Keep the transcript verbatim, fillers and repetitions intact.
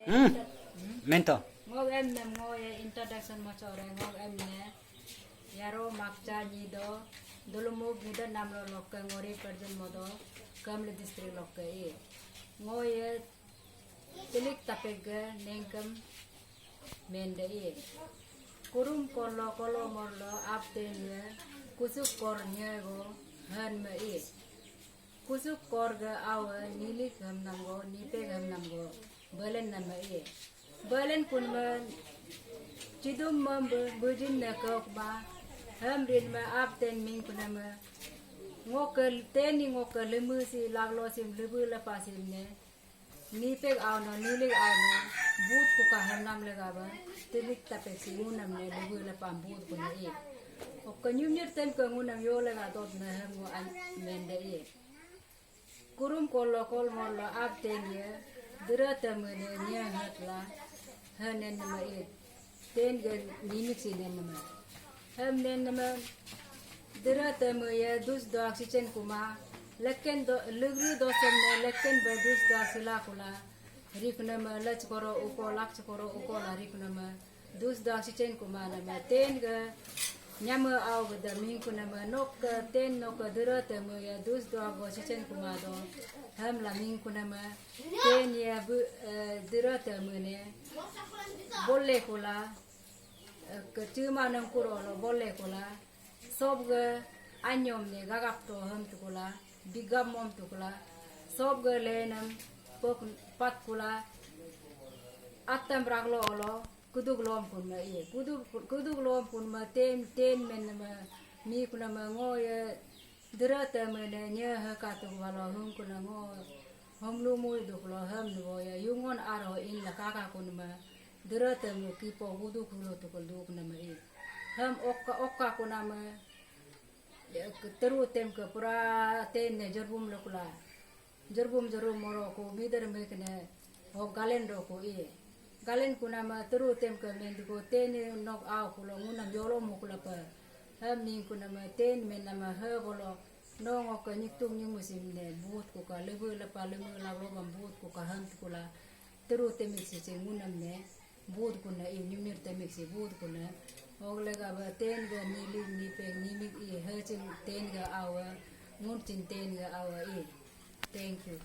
Hmm. Mento. Ngok em nem ngo ye introduction mo chore ngok em ne. Yaro makcha nyi do dulumuk nyi do namlo lokke ngori perjun modo Kamle district lokke i. Ngo ye tilik tapek ge nengkem mende i. Kurum kolo kolo morlo apten ye kusuk kor nye go han me i. Kusuk kor ge awe nilik hem namgo, nipek hem namgo, belen nama i. Belen kun me chidum me bu-, bujin ne kok ma, hem rin me apten ming kun me. Ngoke teni ngoke lemu si laglo sim lebu lepa sim ne. Nipek awno, nilik awno, but kuka hernam lega ba, tilik tapek si ngunam ne, lugu lepam but kuna i. Oka nyumnyir tem ke ngunam yo lega dot ne hem ngu an mende i. Kurum kolo kol molo ab ten ye, dira teme ne nye hatla, henen nama i. Ten ge nimik si nen nama. Hem nen nama. Dira teme ye dus doak si chen kuma. Leken do, lugru dosem ne leken be dus doak sila kula. Rik nama lach koro uko lak koro uko la rik nama. Dus doak si chen kuma nama. Ten ge nyama au ge da ming ku nama. Nok ke ten nok ke dira teme ye dus doak go si chen kuma do. Hem la ming ku nama. Ten ye bu, eh, dira teme ne. Bolle kula. Ke chuma nang kuro lo bolle kula. Sob ge anyom ne gagap to hem tukula, bigam mom tukula. Sob ge lenam pok pat kula. Atam raglo olo kuduk lom kun ma i. Kuduk, kuduk lom kun ma ten, ten men ma mi kuna ma ngo ye. Dira teme ne nye he katuk walo hung kuna ngo. Hom lu mui duk lo hem nubo ya yungon aro in la kaka kun ma. Dira teme kipo gudu kulo tukul duk nama i. Hem okka, okka kuna ma. Ya, ke teru tem ke pura ten ne jerbum lo kula. Jerbum jerum moro ku mider me kene. Ho galen do ku i. Galen kuna ma teru tem ke menduko teni nok au kulo ngunam yolo mo kula pa. Hem ning kuna ma ten men nama he bolo. Nongo ke nyiktung nyung musim ne but kuka lebe lepa leme laglo bam but kuka han tukula. Teru temik si cing ngunam ne. But kuna i nyumir temik si but kuna. Ogle ga ba ten ga nilik nipek nimik i he cing ten ga awa. Ngun cing ten ga awa i. Thank you.